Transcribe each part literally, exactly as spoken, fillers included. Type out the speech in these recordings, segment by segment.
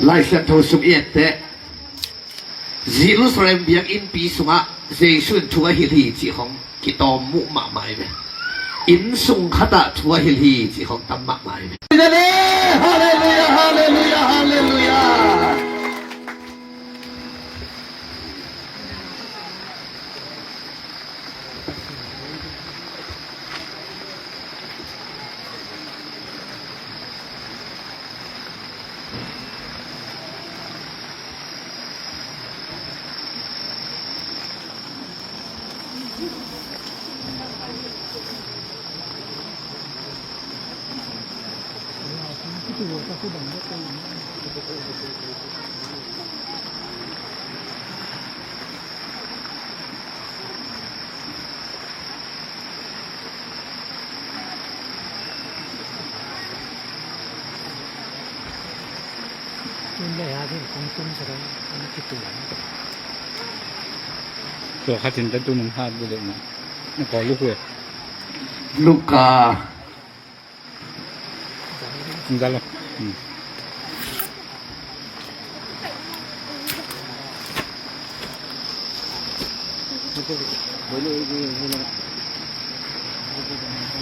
Lai Siangtho sung i et teh Jerusalem biakinnpi sungah Jesu in thu a hilh hi cih khong kitawm muh mahmah hi ve. Inn sung khatah thu a hilh hi cih khong tam mahmah hi ve. Halleluia, halleluia, halleluia. Tua khatin tatu nung hat bu dek na. Ko Luka. Luka. Dah lo. Hmm.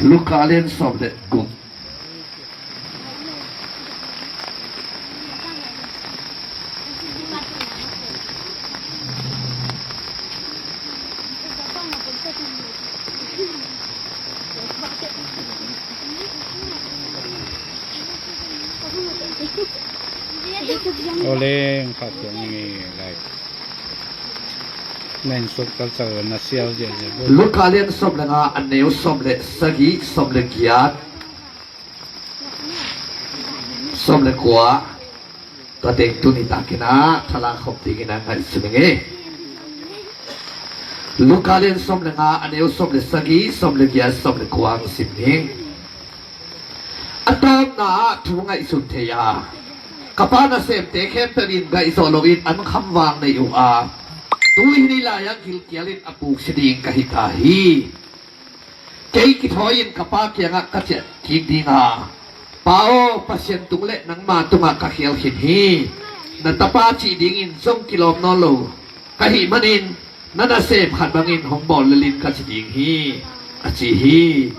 Luka lian sawm le guk. Oleng khat tuang ngi lai. Neng suk culture na sial je je. Luka lian sawm le nga, a neu sawm le sagih, sawm le giat, sawm le kua. Tua teng tuni takin ah thalak khop dingin ah ngaihsun ing e. Luka lian sawm le nga, a neu sawm le sagih, sawm le giat, sawm le kua hong sim ning. A tawpna ah thu ngaihsun thei a, ka pa nasemte khempeuh in ngaihzawh loin an khamvang nei uh a, tu hi ni lai-ah gilkialin a puksia ding ka hi ta hi. Kei kithawi-in ka pa kiangah ka ciah kik ding a, Pa aw, Pasian tung le nangma tungah ka khial khin hi. Na tapa cih dingin zong kilawm nawn lo ka hih manin na nasem khat bangin hong bawl lel in ka ci ding hi, a ci hi.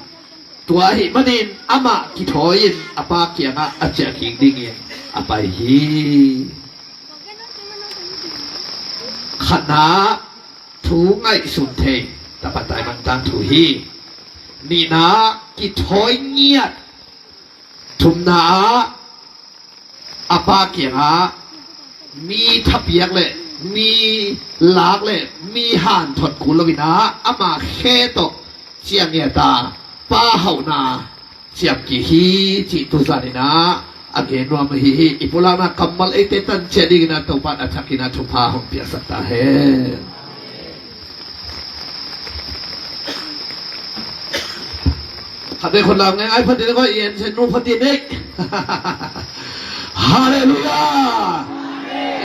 Tua ahih manin amah kithawi-in a pa kiangah a ciah kik dingin a pai hi. Khatna, thu ngaihsun thei, tapa taimang tangthu hi. Nihna, kithawi ngiat. Thumna ah a pa kiangah mi thapiak le mi lak le mi hanthot kul loin ah ama khe tawh ciah ngiat a, pa hauhna ciam kik hi cih tuzanin ah a gen nuam ahi hi. I pulakna kammal eite tan ciah dingin ah Topa'n a thakin ah thupha hong piaksak ta hen. Khat vei khut lam ngai, ai phatin koi, i en sen nu phatin ei. Halleluia.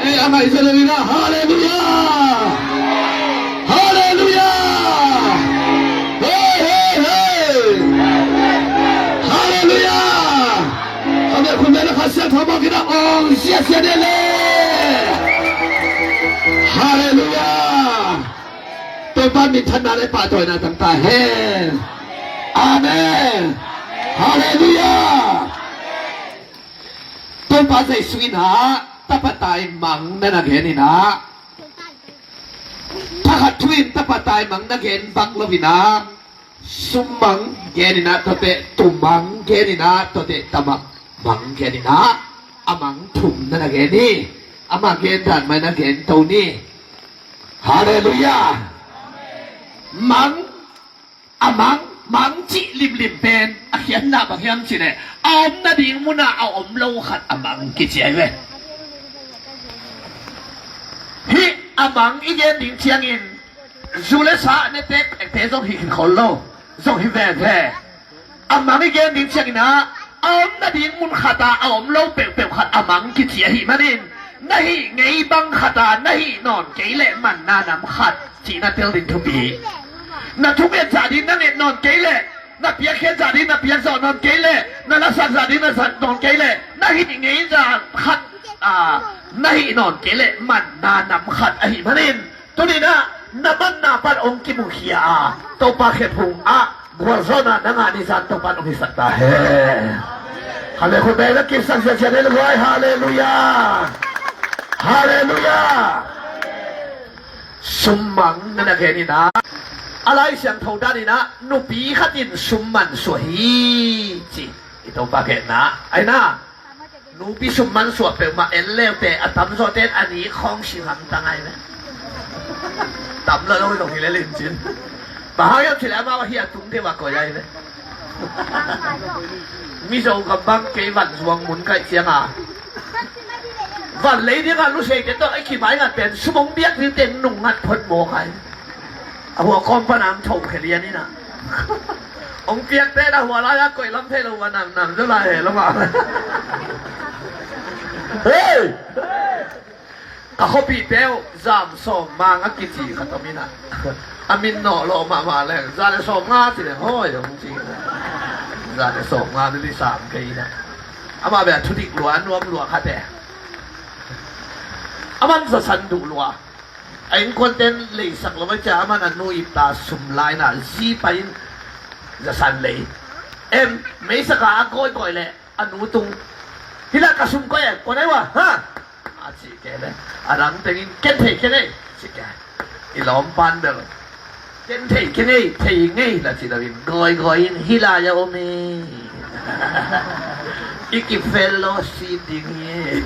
Ei, a ngaihsun lo in ah, halleluia! Halleluia! Hei, hei, hei! Halleluia! Khat vei khut lam na khat siang thawmawk in ah ong siasia de le. Halleluia! Topa minthanna le pahtawina tang ta hen. Amen. Halleluia! Topa Jesu in ah tapa taimang na na gen in ah, thakhat thu in tapa taimang na gen bang lo in ah, sum mang gen in ah, tua teh tum mang gen in ah, tua teh tama mang gen in ah, a mang thum na na gen hi. Ama gen dan mai na gen to ni. Halleluia. Mang, a mang, mang cih limlim pen a khiatna bang hiam cih leh, a om nading munah a om lo khat a mang kici ahi ve. Hih a mang i gen ding ciangin zu le sa ne tektekte zong hi khol lo, zong hi veve. A mang i gen ding ciangin ah, a om nading mun khat ah a om lo peuhpeuh khat a mang kici ahih manin, na hih ngei bang khat ah na hih nawn kei leh manna nam khat cih na tel ding thupi hi. Na thunget zah ding na nget nawn kei leh, na piakkhiat zah ding na piak zawh nawn kei leh, na lasak zah ding na zat nawn kei leh, na hih ngei zah khat a, na hih nawn kei leh manna nam khat ahih manin, tuni-in ah na manna pan hong kimukhia a, Topa khe phung ah gualzawhna na ngah ni. Zan Topa in hong hisak ta hen. Hallelujah. Khut beng na kipsak ziahziah ni lo vai. Hallelujah. Hallelujah. Summang na na gen in ah, a Lai Siangtho dan in ah nupi khat in summan suah hi ci. I Topa genna ai na, nupi summan suah peuhmah en leute a tamzawte in a ni khawng si hamtang ai ve. Tam lo lo hi lo hi le lincin. Bang hang hiam cih leh amau ahi a tung deuh a koih ai ve. Mizo gam bang kei van zuang mun kaih ciang a, van lei ding a luseite tawh i kimaingat pen sum hong biak dingte nungngat phot mawk ai. A hua kawm pan a hong tho khia lian in ah, hong piakte in a hua lai a koih lam thei lo, va namnam zaw lai he lo mah. Hei! Ka khuapihte uh Zam Sawm Mang a kici khat om in ah, a min nawh lawh mahmah leh za le sawmnga ci leh hawi hong ci. Za le sawmnga na li sam kei in ah, amah bel a thudik lua, a nuam lua khat e. Aman zasan duh lua. A innkuante'n leisak lo a, cia aman a nu ipta sum la in ah, zi pai in zasan lei. Em, meisaka a kawikawi leh a nu tung. Hi lah ka sum koih e, kua nai ua, ha? A cih kei leh a dang tengin, ken thei kei ngei, cih kei. I lawmpan bel, ken thei kei ngei, thei ngei lah ci lo in, gawigawi in, hi lai a om e. I kifellowship ding hi.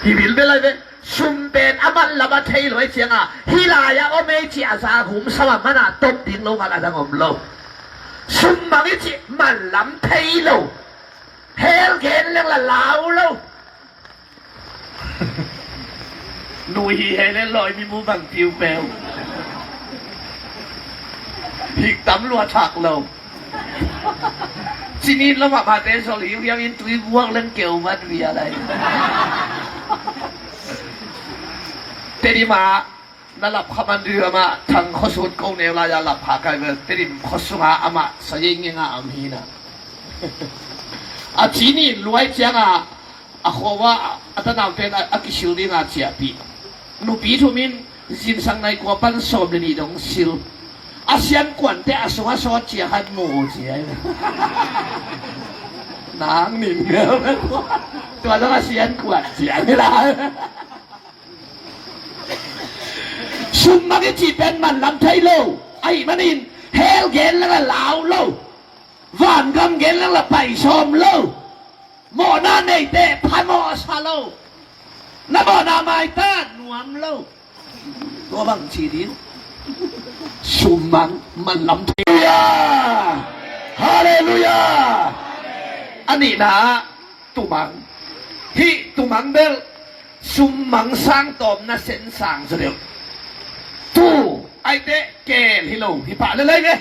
Hi bilbel lai ve. Sum pen a manlam a thei lo i ciang a, hi lai a om e ci a, za hum sam a man a tom ding lo ngal a dang om lo. Summang i cih manlam thei lo. Hell gen leng lah lau lo. Nu hi hei le lawi mi mu bang piupeu. Hik tam lua thak lo. Cinin lo mahmahte zol hiuhiau in tui buak leng keu vat via lai. Tedim ah na lap kha man dih amah, Thang khuasut ko neu lai-a lap kha kai vel. Tedim khuasung ah amah sayei ngenga am hi na. A cinin luai ciangah a khua ah a tanaute in a, a kisil dingah ciahpih. Nupi thum in zingsang nai kua pan sawm le nih dong sil. A siankuante a sungah sawt cia khat mu uh cia hi. Nang ning. Tua dong a siankuan cia hi lai. Summang i cih pen manlam thei lo. Ahih manin hell gen leng lah lau lo. Vangam gen leng lah pai sawm lo. Mawhna neite phamawh sa lo. Na mawhna maita nuam lo. Tua bang ci ding. Summang manlam thei. Halleluiah. Halleluiah. A nihna tumang. Hih tumang bel summang sang tawm na sen sang zaw deuh. Tu aite kel hi lo hi pah lelei ve.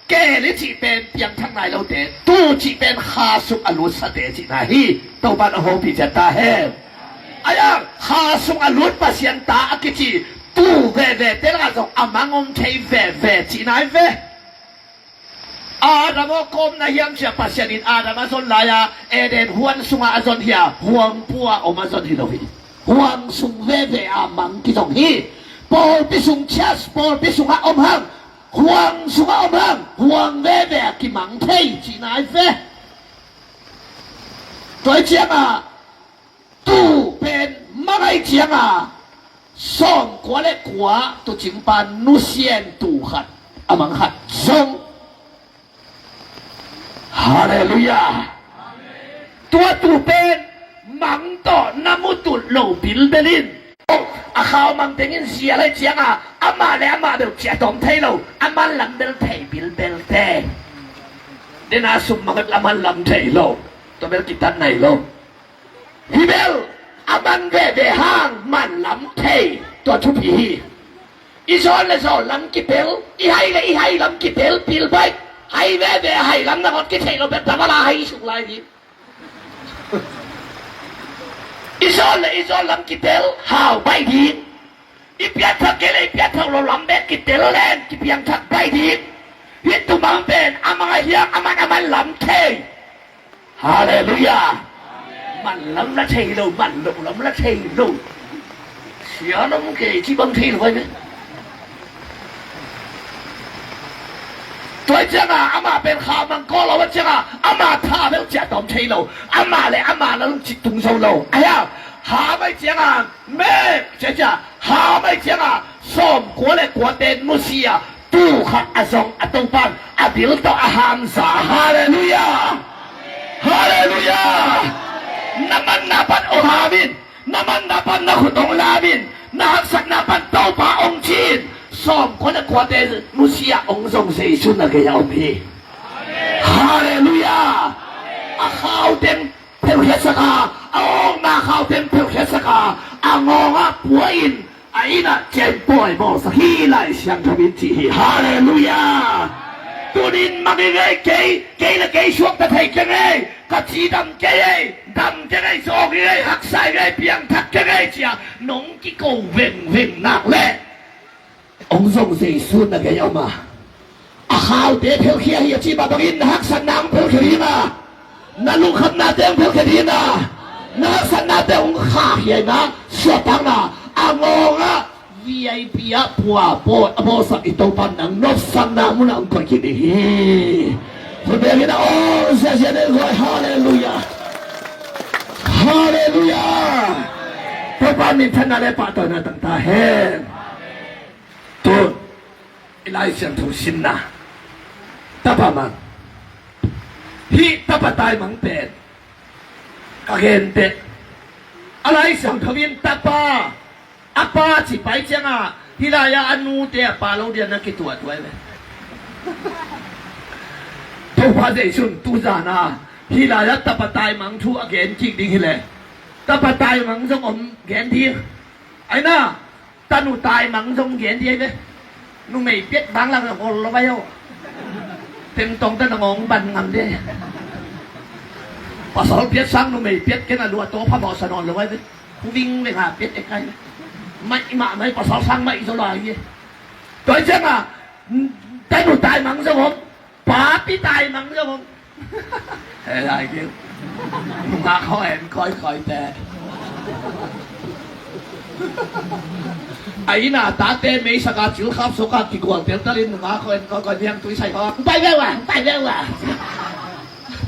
Kel i cih pen piangthak nai lote, tu cih pen kha sung a lutsate cihna hi. Topa in a hopih ciat ta hen. Ai-ang kha sung a lut Pasian ta a kici tu vevete lakah zong a mang om thei veve cihna hi ve. Adam aw kawmna hiam cia Pasian in Adam a zon lai-a Eden huan sungah a zon hi a, huang pua om a zon hi lo hi. Huang sung veve a mang kizong hi. Pawlpi sung, church pawlpi sungah om hang, huang sungah om hang, huang veve a kimang thei cihna hi ve. Tua hi ciangah tu pen mang ahih ciangah sawmkua le kua tuucingpa nusian tu khat a mang khat zong. Halleluiah. Tua tu pen mang tawh na mutut lo bilbel in. A khau mang tengin zia lai ciangah amah le amah bel ciah tawm thei lo. A manlam bel thei bilbel te. Dena sum mang a manlam thei lo. Tua bel kitat nai lo. Hi bel a man veve hang manlam thei, tua thupi hi. I zawn le zawn lam kitel, i hai le i hai lam kitel, pil baih. Hai veve hai lam nangawn kitheih lo bek, tabala hai suk lai ding. I zawn le i zawn lam kitel, hau baih ding. I pianthak kei le i pianthak lo lam bek kitel len, kipiangthak baih ding. Hih tumang pen a mang a hiang a man a manlam thei. Halleluiah. Man lam la thei lo, man loh lam la thei lo. Sia lam kei ci bang thei lo ai ve. Tua ciangah amah pen kha mang kawl lo a ciangah amah tha bel ciah tawm thei lo. Amah le amah la lungcik tung zo lo. Aia, ha mai ciangah mek cia cia ha mai ciangah sawm kua le kuate nusia tu khat a zong a Topan a bil tawh a hamza. Halleluiah. Halleluiah. Na manna pan ong ham in, na manna pan na khut ong lam in, na haksatna pan Topa ong ci in. Sawm kua le kuate nusia ong zong Jesu na gei a om hi. Halleluiah. A khau teng phelkhiatsak a, a awkna khau teng phelkhiatsak a, a ngawngah pua in, a innah cian pawi bawlsak hi Lai Siangtho in ci hi. Halleluiah. Tunin manging ei, kei, kei le kei suakta thei keng ei, ka ci dam kei ei, dam keng ei, zawng ing ei, haksa ing ei, piangthak keng ei cia nong kiko vengveng nak leh ong zong Jesu na gei om a, a khaute phelkhia hi a ci mah bangin na haksatna ong phelkhia ding a, na lungkhamnate ong phelkhia ding a, na haksatnate ong khahkhia in a, suahtakna a ngawngah V I P ah pua a bawlsak i Topan nang nopsakna munah ong koih kik ding hi. Khut beng in a aw ziazia den huai. Halleluiah. Halleluiah. Topa minthanna le pahtawina tang ta hen. Tun i Lai Siangtho simna tapa mang. Hih tapa taimang pen ka genteh a Lai Siangtho in tapa a pa ci pai ciangah hih lai-ah a nute a pa lo dia na kituahtuah ve. Topa Jesu in tuzan a hih lai-ah tapa taimang thu a gen kik ding hileh tapa taimang zong om gen ding. Aina tanu taimang zong gen ding ai ve. Numei piat bang lak a hol lo vai aw. Tengtong ta na ngawng ban ngam ding. Pasal piat sang numei piat kena lua to phamawh sa nawn lo ai ve. Khuving ve nga piat ek ai ve. Maih mah mai pasal sang maih zo lai ve. Tua ciangah tanu taimang zong om. Papi taimang zong om. He lai kiu. Nungak hawh en koikoi te. A inn a tate meisaka cilkhap soka kigual teltalin nungak hawh en koikoi niang tuisai hawh. Pai veu a, pai veu a.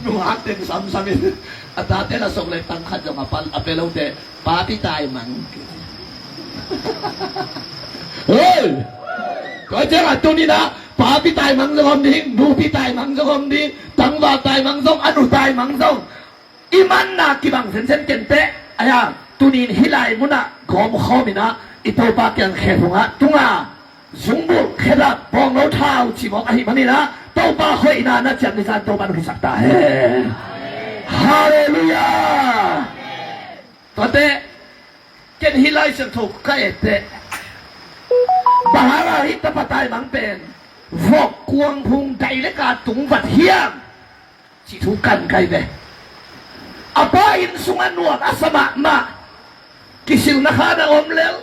Nungak teng samsamin a tate la sok le tang khat zong a pal a pe lo te. Papi taimang. Hei! Tua ciangah tuninah papi taimang zong om ding, nupi taimang zong om ding, tangval taimang zong, a nu taimang zong. I manna kibang zenzen kenteh. Aia, tunin hih lai munah gawmkhawm inah i Topa kiang khe phungah tunga zungbulh khedap bawngno thau cimawk ahi maninah Topa hoihna na ciam nizan Topa na husak ta hen. Halleluiah. Tuate ken hih Lai Siangtho ka etteh bahara hih tapa taimang pen vok kuangphung daileka tungvat hiam? Cih thu kan kai ve. A pa inn sungah nuam a sa mahmah kisilna khan a om lel.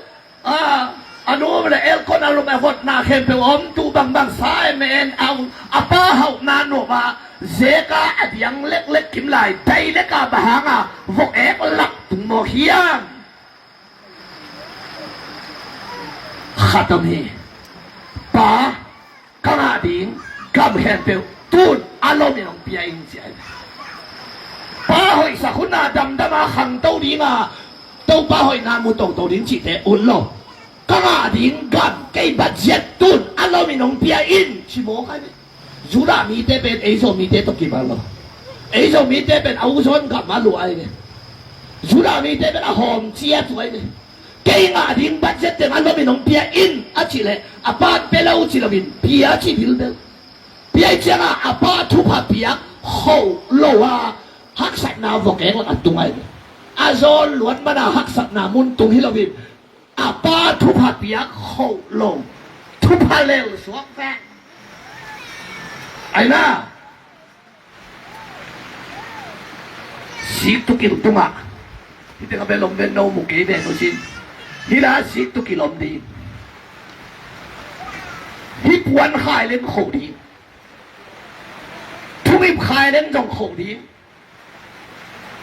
A, a nu le elkon a lum a votna khempeuh a om tu bangbang sa em en a, a pa hauhna nuam a zeka a diang leklek kimlai dai leka bahanga vok ek lak tung maw hiam? Khat om hi. Pa, ka ngah ding gam khempeuh tun a lomin hong pia in ci ai. Pa hoihsak huna damdama khangto dinga Topa hoihna mu toto ding cihte ut lo. Ka ngah ding gam kei budget tun a lomin hong pia in ci mawk ai ve. Judah mite pen ei Zomite tawh kibang lo. Ei Zomite pen a uzawn gam a luh ai ve. Judah mite pen a hawm ciat uh ai ve. Kei ngah ding budget teng a lomin hong pia in a cih leh a pa pia lo ci loin pia ci bilbel. Pia i ciangah a pa thupha piak khoh lo a haksatna vokeng lak a tung ai ve. A zawn luat mana haksatna mun tung hi loin a pa thupha piak khoh lo thupha lel suak vek. Aina sik tukil tungah hih tengah bel om ven no mu kei ven uh cin. Hih la sik tukil om ding. Hih puan khai leng khoh ding. Thungip khai leng zong khoh ding.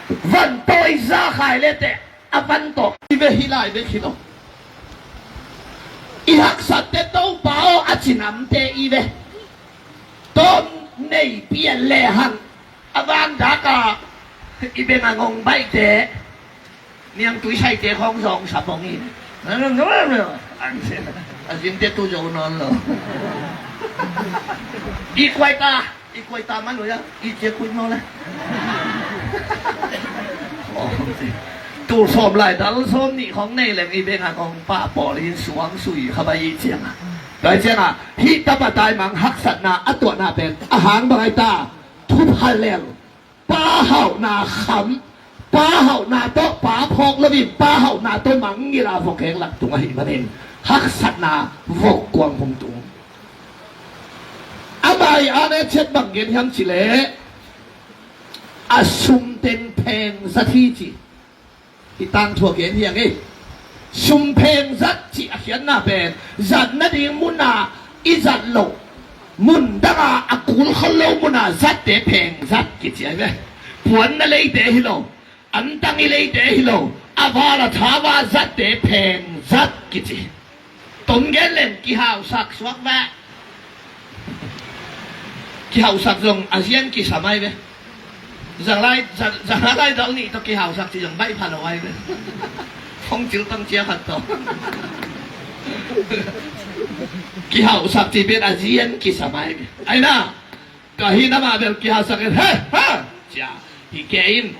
Van tawi za khai le teh a van tawh i ve hi lai bek hi lo. I haksatte Topa aw a ci namte i ve. Tawm nei pian le hang a van daka i beng a ngong baihte niang tuisaite khawng zawng sa pong in a zinte tu zo nawn lo. I kuai ta. I kuai ta man lo ya, i cia kuai maw le. Tul sawm lai dal sawm nih khawng nei leng i beng a kong pa pawl in suang sui kha bai i ciang a. Bai ciang a, hih tapa tai mang haksatna a tuahna pen a hang bang ai ta, thuphal lel, pa hauhna kham, pa hauhna tawh pa phawk lo in, pa hauhna tawh mangngilh a vok heng lak tung ahih manin haksatna vok kuang hong tung. Amah i an e chet bang gen hiam cileh a sum teng pheng zat hi ci. I tangthu a gen hiang e. Sum pheng zat ci a khiatna pen zat nading muna i zat loh mun danga a kul khol lo muna zatte pheng zat kici ai ve. Puanna leite hi lo. Antang i leite hi lo, a val a thava zatte pheng zat kici. Tom gen leng kihausak suak ve. Kihausak zong a zian kisa mai ve. Zanglai, zan-, zanglai dal nih tawh kihausak ci zong baih pha lo ai ve. Fong cil tang cia khat tawh. Kihausak ci pen a zian kisa mai ve. Ai na, ka hi na mah bel kihausak in, he, ha, cia, hi ke in.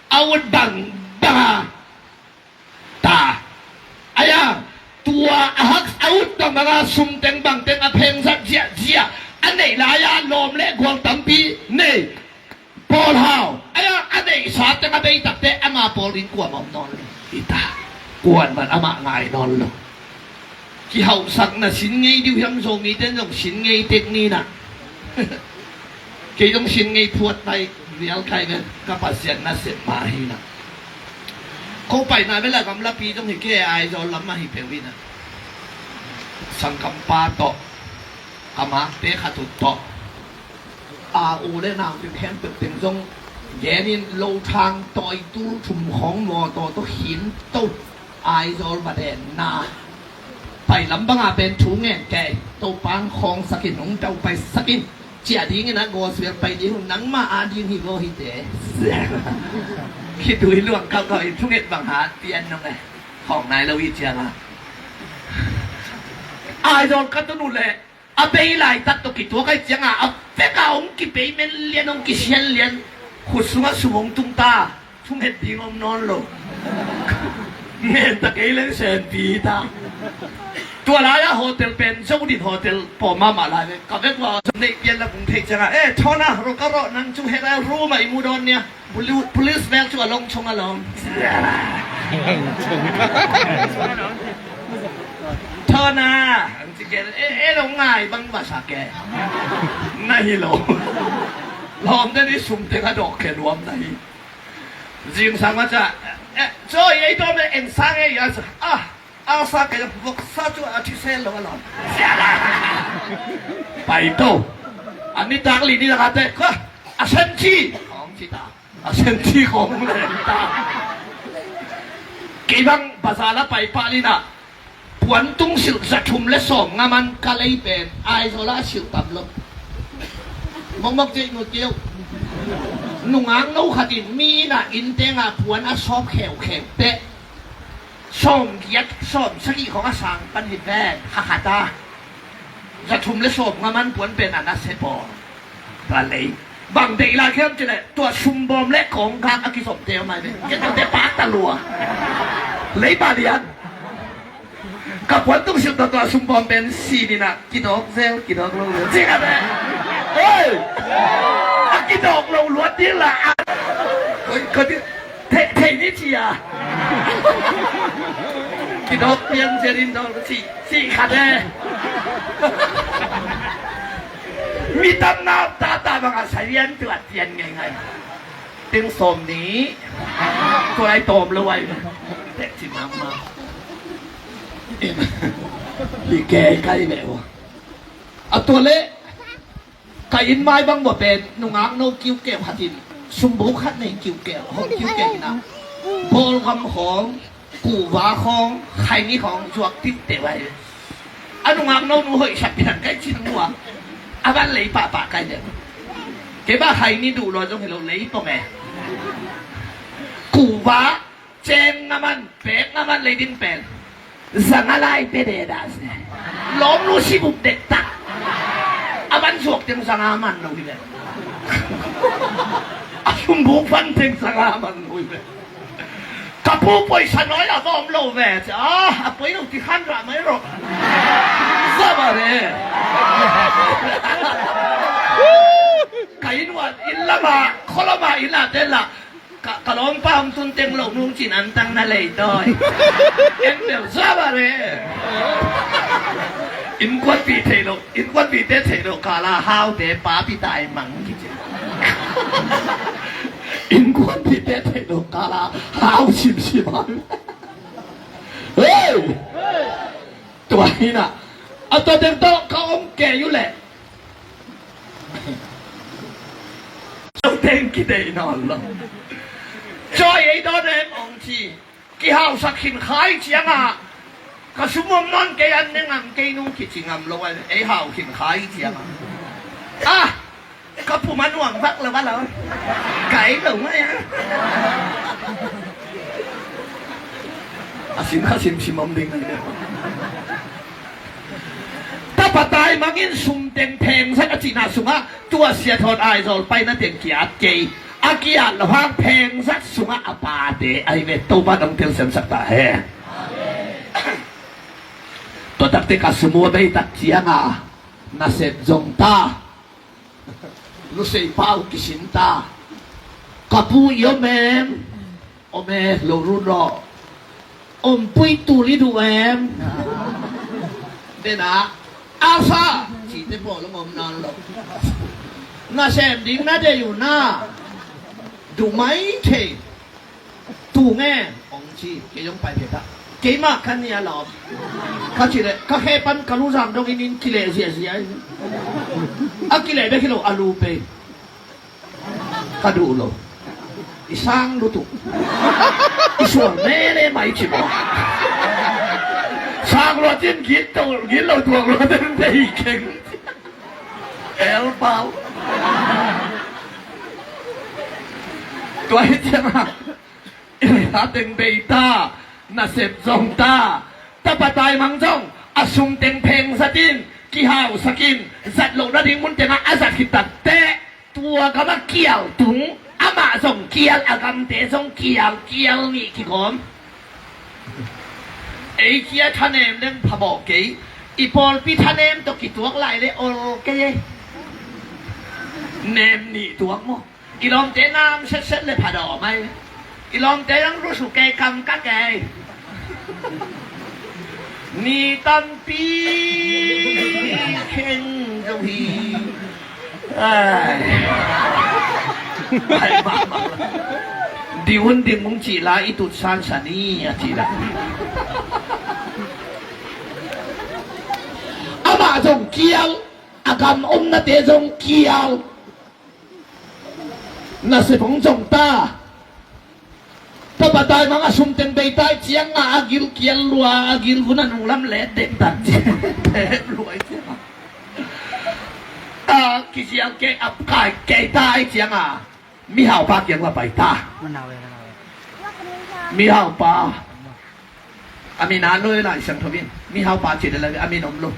A ut bang bang a ta. Aya, tua a hak a ut bang bang a sum teng bang teng a pheng zat ziahziah a neih lai a lawm le gual tampi nei. Pawl hau, aya, a neihsa teng a bei takte ama pawl in kuamah om nawn lo. Hi ta. Kuan man amah ngai nawn lo. Kihauhsakna sin ngei diu hiam, Zomite in zong sin ngei tek ni na. Kei zong sin ngei phuat pai vial kai ve, ka Pasian nasep mah hi na. Ko paina ve la gamlapi zong hi kei Aizawl lam mah hi peuh hi na. Sangkampa tawh, ka makte khat uh tawh, a u le nau khempeuh teng zong genin Lothang tawi tul thum khawng mawtaw tawh khin to. Aizawl va den na. Pai lam banga pen thu ngen kei. Topa hong khawngsak in, hong daupaisak in. Ciah dingin a gospel pai ding hun nangmah a ding hi vaw hi te. Khitui luang kauhkauh in thunget bang hat pian nong e. Khawng nai lo hi cianga. Aizawl ka tun uh leh a bei laitak tawh kituak ai cianga a veka hong kipei men lian, hong kisian lian. Khut sungah sum hong tung ta. Thunget ding om nawn lo. Ngen ta kei leng senpi ta. Tua lai-ah hotel pen Zodin hotel pawm mahmah lai ve. Ka vek ua neih pian la kung theih ciangah, eh, Thawna, ro ka rawh, nang cu hek lai room ah i mu dawn nia. Poli-, police vel cu a lawng chung a lawm. Thawna, ang ci ke, eh, eh, lo ngai bang ba sa ke. Na hi lo. Lawm den i sum teng a dawk ke nuam na hi. Zingsang ma ca, eh, caw, ei tawm le eng sang ei a, ah, a sa kei voksa cu a thi sel lo a lawm. Pai to. A nitak li ni lak a te, ka, a sen ci. Khawng ci ta. A sen ci khawng le ta. Kei bang bazaar la pai pah li na. Puan tung silh za thum le sawm nga man ka lei pen Aizawl ah silh tam lo. Mokmok cei ngut keu. Nungak no khat in mi in a inn tengah puan a sawp kheukheu teh. Sawm giat, sawm sagih khawng a sang pan hi ven, kha khat a. Za thum le sawm nga man puan pen a na se pawl. Tua lei. Bang deih lai khiam cileh, tua sumbawm le kawngkak a kizomte om ai ve. Kei tua te pak ta lua. Lei pah lian. Ka puan tung silh tua tua sumbawm pen si ni na, kidawk zel, kidawk lo zel. Cik a ve. Oi! A kidawk lo luat ding la a. Oi, ka di, thei, thei ni ci a. Kidawk pian zel in dawk si, si khat e. Mi tam na ta ta bang a sa lian tuat pian ngai ngai. Teng sawm nih. Tua lai tawm lo ai. Tek ci mama. Hi ke kai ve ua. A tua le. Ka inn mai bang bua pen nungak no kiu keu hatin. Sumbuk khat nei kiukel, hong kiukel ina. Bawlgam khawng, kuva khawng, khaini khawng zuak tiuhteh vai. A nungak nonu hoih sap pian kai ciang ua. A van lei pahpah kai deuh. Kei bah khaini duh lua zong hi lo lei pong e. Kuva, ceng ngaman, pek ngaman lei ding pen. Zanga lai pe de da se. Lawm lu si buk dek tak. A van zuak teng zanga man lo hi ve. A sumbuk van teng zanga man lo hi ve. Ka pu poisa nawi a va om lo ve. Cia, a poi lo ti khan ra mai ro. Zaba re. Ka inn ua, inn lama, kholama inn a te la. Ka, ka lawmpa hong tun teng lo nung cin an tang na lei tawi. En bel zaba re. Innkuanpih theih lo, innkuanpihte theih lo kala haute papi tai mang kici. Innkuanpihte theih lo kala hau simsim a. Hey! Tua hi na. A tua teng tawh ka om kei uh leh. Teng kideih nawn lo. Cawi ei dawn em ong ci. Kihausak khin khai cianga ka sum om nawn kei an ne ngam kei nung kici ngam lo an ei hau khin khai cianga. Ah! Ka pum a nuam vak lo va lo. Kai lo ngai a. A sim kha simsim om ding ngai deuh. Tapa taimangin sum teng phengzat a cihna sungah tua siathawt Aizawl paina teng kiat kei. A kiat lo hang phengzat sungah a pate ahi ve. Topa dong telsiamsak ta he. Tua takte ka sum uh a bei tak cianga nasep zong ta. Lusei pau kisin ta. Ka pu i om em? Om e, lo run rawh. Om pui tul i duh em? Dena asa cite pawl om nawn lo. Nasem ding na dei uh na. Duh mai thei. Tung e, ong ci, kei zong pai phet ah. Keimah ka nia lawm. Ka ci leh ka khe pan ka luzang dong in in kileh ziahziah. A kileh bek hi lo a lu pei. Ka duh lo. I sang lutuk. I sual mele mai ci maw. Sang lua cin git to, git lo tuak lua den dei keng. El pau. Tua hi ciangah i leitha teng bei ta, nasep zong ta, tapa taimang zong a sum teng pheng zatin, kihausakin, zat loh nading mun tengah a zat khit takteh, tua gamah kial tung, amah zong kial, a gamte zong kial, kial nih kigawm. Ei kia thanem leng phamawh kei, i pawlpi thanem tawh kituak lai le ol kei e. Nem nih tuak maw? I lawmte nam setset le phadawm ai. I lawmte zong rusu kei kam ka kei. Ni tampi kheng zo hi. Ai. Ai, mama. Ding un ding ung cih lai i tut sansan i a cih lai. Amah zong kial, a gam omnate zong kial. Nasep hong zong ta. Tapa taimang a sum teng bei ta i ciangah a gil kial lua, a gil vun a nunglam let dek tak ciang. Tep lua i ciangah. A kicial kei, a kai kei ta i ciangah. Mihaupa kiang va pai ta. Mihaupa. A min a loi lai siangtho in. Mihaupa ci de lai a min om lo.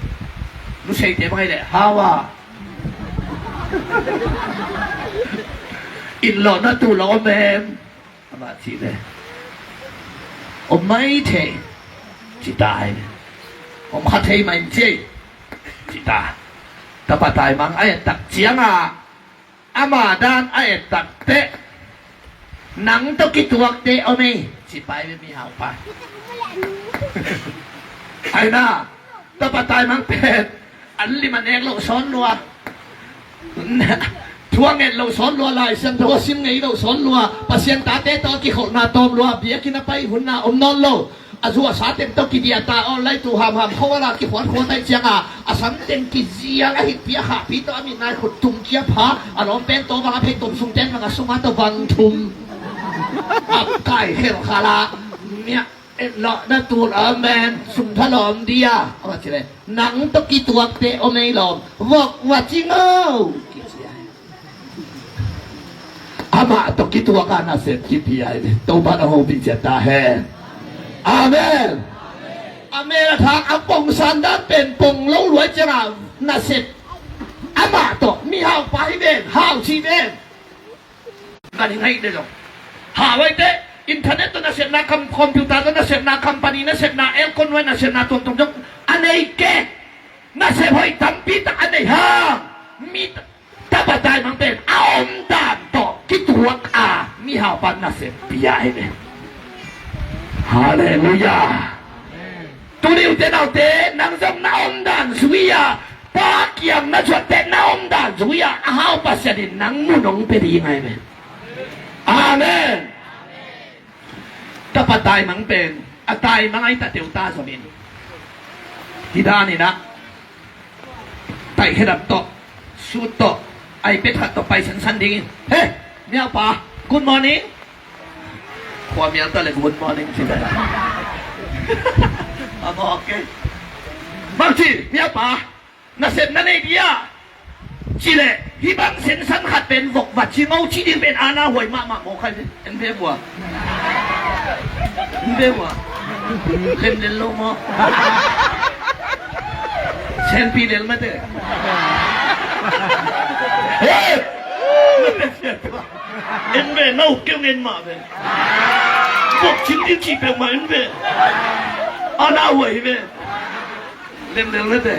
Nuseite bang ai de hau a. Inn lawhna tu lo om em? Amah ci de. Om mai thei. Ci ta ai. Om kha thei mai ci. Ci ta. Tapa taimang a et tak ciangah. Ama dan a et takteh, nang tawh kituakte om ei, ci pai ve mihaupa. Ai na, tapa taimang pen, an lim a nek loh sawn lua. Thu a nget loh sawn lua, Lai Siangtho a sim ngei loh sawn lua, Pasian tate tawh a kikholhna tawm lua, biakinn a pai hunna om nawn lo. A zu a sa teng tawh kidiah ta, online tu hamham kho a la kikhuat khuat ahih ciangin a sam teng kizial a hikpi a khahpi tawh a mitnai khut tum kia pha, a lawm pen tawh bang a phei tum sung ten bang a sung a tawh bang thum a kai khel khala. Miah et lawh na tul a men sung tha lawm dia a va ci le nang tawh kituakte om ei lawm vok va ci ngau. Amah tawh kituak a nasep kipia hi ve. Topa na hopih ciat ta hen. Amen. Amen a thak a pongsan dan pen pong lo luai ciangin nasep. Amah tawh mihaupa hi ven, hau ci ven. Kan hi ngaih de zong. Hau ai te internet tawh nasepna kam, computer tawh nasepna, company nasepna, aircon nuai nasepna tuamtuam zong a nei kei. Nasep hoih tampi tak a nei hang mi tapa taimang pen a omdan tawh kituak a mihaupa nasep pia hi ve. Halleluiah. Tuni ute naute nang zong na omdan zui a, Pa kiang na zuatte na omdan zui a, a hau Pasian in nang mun hong pia ding ahi ve. Amen. Tapa taimang pen a taimang ahi ta teu ta zom in. Hi dan in ah taih khedap tawh, suit tawh, iPad khat tawh pai sansan ding in. He, mihaupa, good morning. Khua mial ta le good morning ci ta. Ama ok. Bang ci, mihaupa, nasep na nei dia. Ci le, hih bang sensan khat pen vok va ci ngau ci ding pen ana huai mahmah maw khai ve. En ve bua. En ve bua. Lem lel lo maw. Senpi lel mate. Hey! En ve, na uk keu ngen mah ve. Vok cim ding cih peuhmah en ve. Ana huai hi ve. Lem lel mate.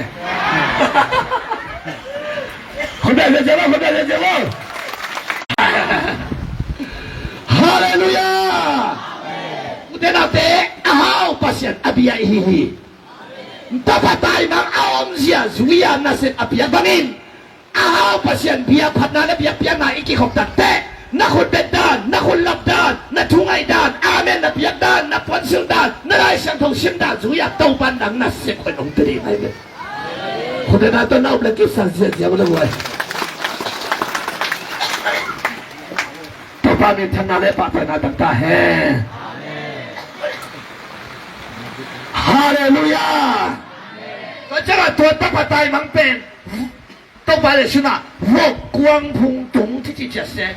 Khut beng lel zia lo, khut beng lel zia lo. Halleluiah. Ute naute, a hau Pasian a bia i hi hi. Tapa taimang a omzia zui a nasep a piak bangin a hau Pasian bia phatna le biakpiakna i kikhop takteh na khut bet dan, na khut lap dan, na thu ngaih dan, amen na piak dan, na puansilh dan, na Lai Siangtho sim dan zui a Topa nang nasep hoih hong pia ding ahi ve. Khut beng dan tawh na up le kipsak ziahziah uh le guai. Topa minthanna le pahtaina tang ta hen. Halleluiah. Tua ciangin tua tapa taimang pen Topa le suna vok kuang phung tung ci ci ciat se.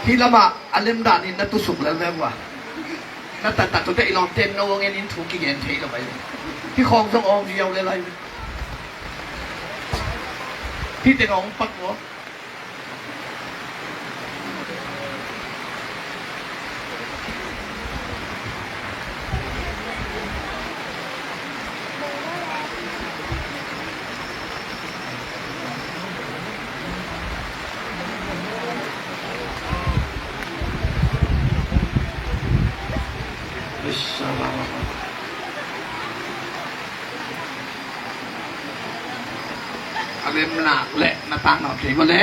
Hih lamah a lemdan in na tusuk lel ve ua. Na taktak tute i lawmte no ngen in thu kigen thei lo ai. Hih khawng zong awng viau lel ai. Hih teng a hong pak ua. A lemna le na tangnawn thei vua le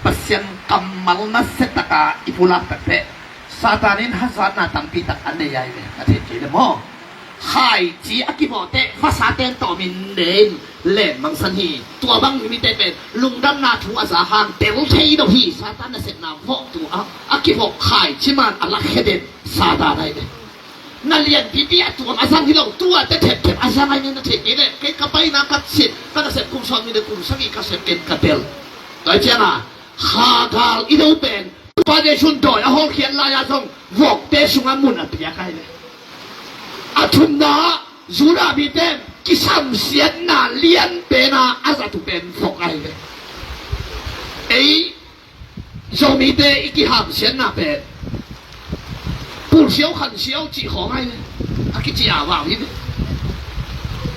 Pasian kammal nasia taka i pulak takteh Satan in hazatna tampi tak a nei ai ve, na thei kei le maw? Khaici a kivawhte vasa ten tawmin nen len mangsan hi. Tua bang mite pen lungdamna thu a za hang tel thei lo hi. Satan nasepna vawhtu a a kivawh khaici man a lakkhia den Satan ai ve. Na lianpipi a tuam a zang hi lo, tua te thepthep a zang ai ve, na thei kei le. Kei ka paina ka sin, ka nasep kum sawm nih le kum sagih ka sep ken ka tel. Tua cianga kha gal i do pen Topa Jesu'n dawi a hawlkhiat lai-a zong vokte sungah mun a piak ai ve. A thumna ah Judah mite kisamsiatna lian pena a zatu pen vok ai ve. Ei Zomite i kihamsiatna pen pulsiau khansiau cih khawng ai ve. A kici a vau hi ve.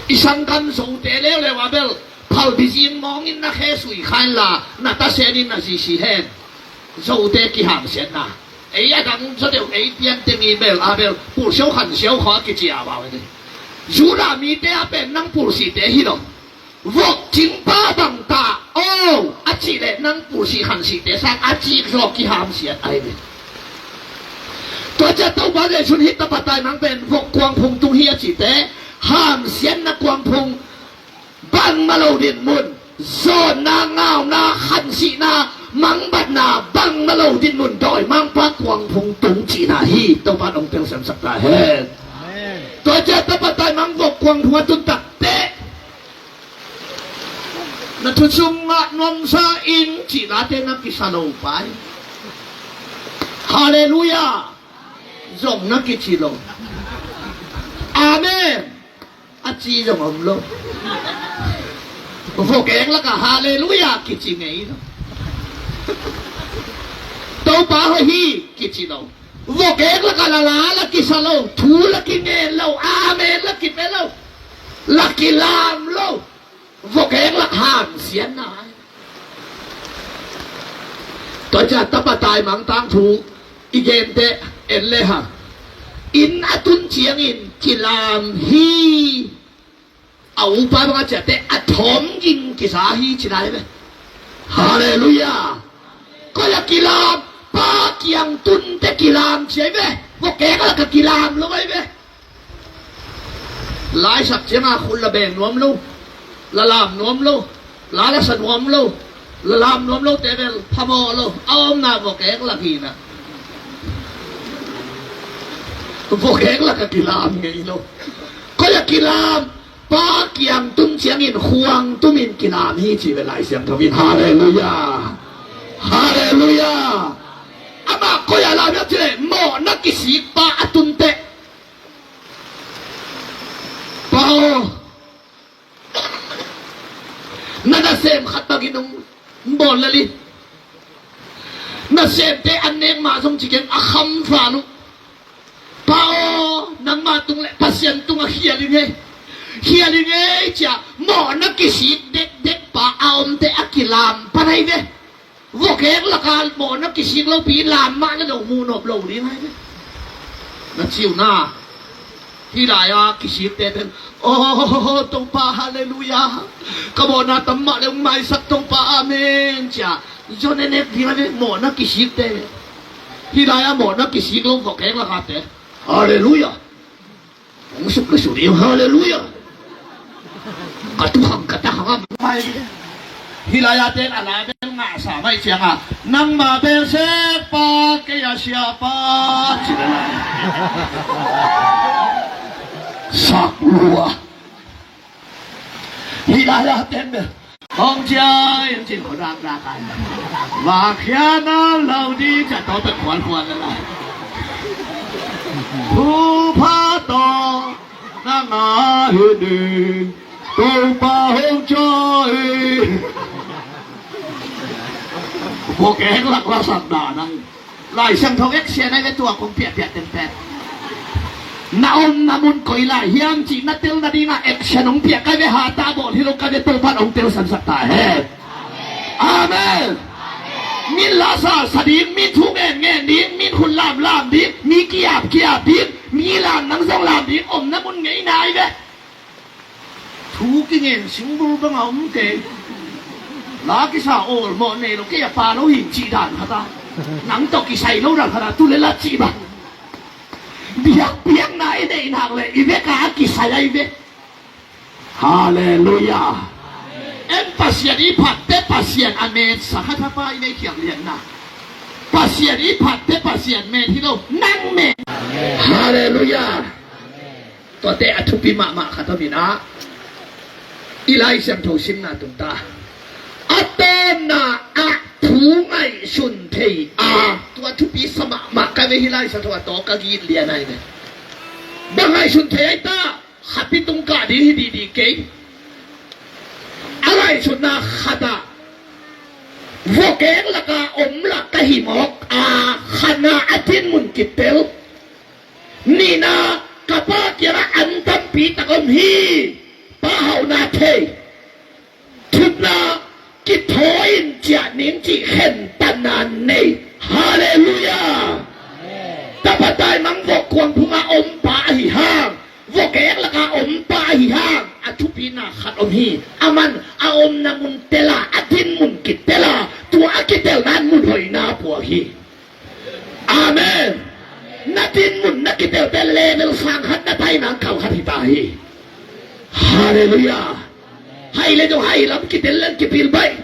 I sanggam Zote leuleu a bel phalbi zing mawngin na khe sui kha inla na tasen in na zisi hen. Zote kihamsiatna. Ei a dang sa deuh, ei pian teng i bel a bel pulsiau khansiau khaw a kici a bau hi. Judah mite a pen nang pulsite hi lo. Vok cingpa bang ta aw a cih leh nang pulsi khansite sang a cik zaw kihamsiat ahi ve. Tua ciah Topa Jesu'n hih tapa taimang pen vok kuangphung tung hi a cihte, hamsiatna kuangphung, bangmah lo dinmun, zawnna, ngauna, khansihna, mangbatna, bangmah lo dinmun, dawimangpa kuangphung tung cihna hi. Topa'n hong telsiamsak ta hen. Amen. Tua ciah tapa taimang vok kuangphung a tun takteh na thu sungah nuamsa in cih late na kisa lo pai. Halleluiah. Zong na kici lo. Amen a ci zong om lo. Vokeng lakah halleluiah kici ngei lo. Topa hoih hi kici lo. Vokeng lakah la la la kisa lo. Thu la kingen lo. Amen la kipia lo. La kilam lo. Vokeng lak hamsiatna. Tua ciah tapa taimang tangthu i gente en le hang, inn a tun ciangin kilam hi. A upa bang a ciahte a thawm ging kisa hi ci lai ve. Halleluiah. Koi a kilam? Pa kiang tunte kilam ci ai ve. Vokeng lak a kilam lo ai ve. Laisak ciangah khut la beng nuam lo, la lam nuam lo, la la sa nuam lo, la lam nuam lote bel phamawh lo, a omna vokeng lak hi na. Vokeng lak a kilam ngei lo. Koi a kilam? Pa kiang tun ciangin khuang tumin kilam hi ci ve Lai Siangtho in. Halleluiah. Halleluiah. Amah koi a lam hiam cih leh mawhna kisikpa a tunteh. Pa aw, na nasem khat bangin hong bawl lel in. Nasemte an nek mah zong ci keng, a kham val uh. Pa aw, nangmah tung le Pasian tungah khial ing ei. Khial ing ei ci-a mawhna kisik dekdek pa a omte a kilam pan ai ve. Vokeng laka mawhna kisik lopi lam mah na dong mu nop lo ding ai ve. Na ci uh na. Hih lai-a kisikte pen, aw Topa, halleluiah, ka mawhna tam mah le hong maisak Topa, amen ci-a zawn ne nek ding ai ve mawhna kisikte. Hih lai-a mawhna kisik lo vokeng lakate, halleluiah. Hong suk le suk ding, halleluiah. Ka tu khang ka ta khang a mai. Hih lai-a ten a la bel ngahsa mai cianga, nangma bel sekpa, kei a siapa ci le lai. Sak lua. Hih lai-a ten bel hong ciai in cin khuadak dak ai. Vakhiana lo di ca tawh pek khuankhuan le lai. Thupha tawh na ngah hi ding, Topa hong ciai. Vokeng lak la sak dan ai. Lai Siangtho action ai ve tua kong piahpiah tenpen. Na omna mun koi lai hiam cih na tel nadinga action hong piah kai ve, hata bawl hi lo kai ve, Topan hong tel sansak ta hen. Amen. Min la sa sa ding, min thu ngen ngen ding, min khut lam lam ding, mi ki-ap ki-ap ding, mi lam nang zong lam ding omna mun ngei nai ve. Thu kingen singbul banga om kei. La kisa awlmawh nei lo kei a pa lo hin cih dan khata, nang tawh kisai lo dan khata tu le la cih bang. Biakpiakna i neih nak le i veka a kisai ai ve. Halleluiah. En Pasian i phatte Pasian a metsa khat hapa i nei khial lianna. Pasian i phatte Pasian met hi lo, nang met. Halleluiah. Tuate a thupi mahmah khat om in ah, i Lai Siangtho simna tungta a tawnna ah thu ngaihsun thei a, tua thupi sa mahmah ka ve. Hih Lai Siangtho a tawh ka git lian ai ve. Bang ngaihsun thei ai ta? Khapi tung kah ding hi didi kei. A ngaihsutna khat ah vokeng laka om lak ka hi mawk a, khatna a dinmun kitel. Nihna, ka pa kiangah an tampi tak om hi. Pa hauhna thei. Thupna, kithawi in ciah ning cih khentatna nei. Halleluiah. Taimang vok kuang phunga om pa ahi hang, vok ek laka om pa ahi hang, a thupina khat om hi. Aman a omna mun tela, a din mun kitela, tua a kitelna mun hoihna puak hi. Amen. Na din mun na kitelte level sang khat na taimang kal khat hi ta hi. Halleluiah. Hai le zong hai lam kitel leng kipil baih.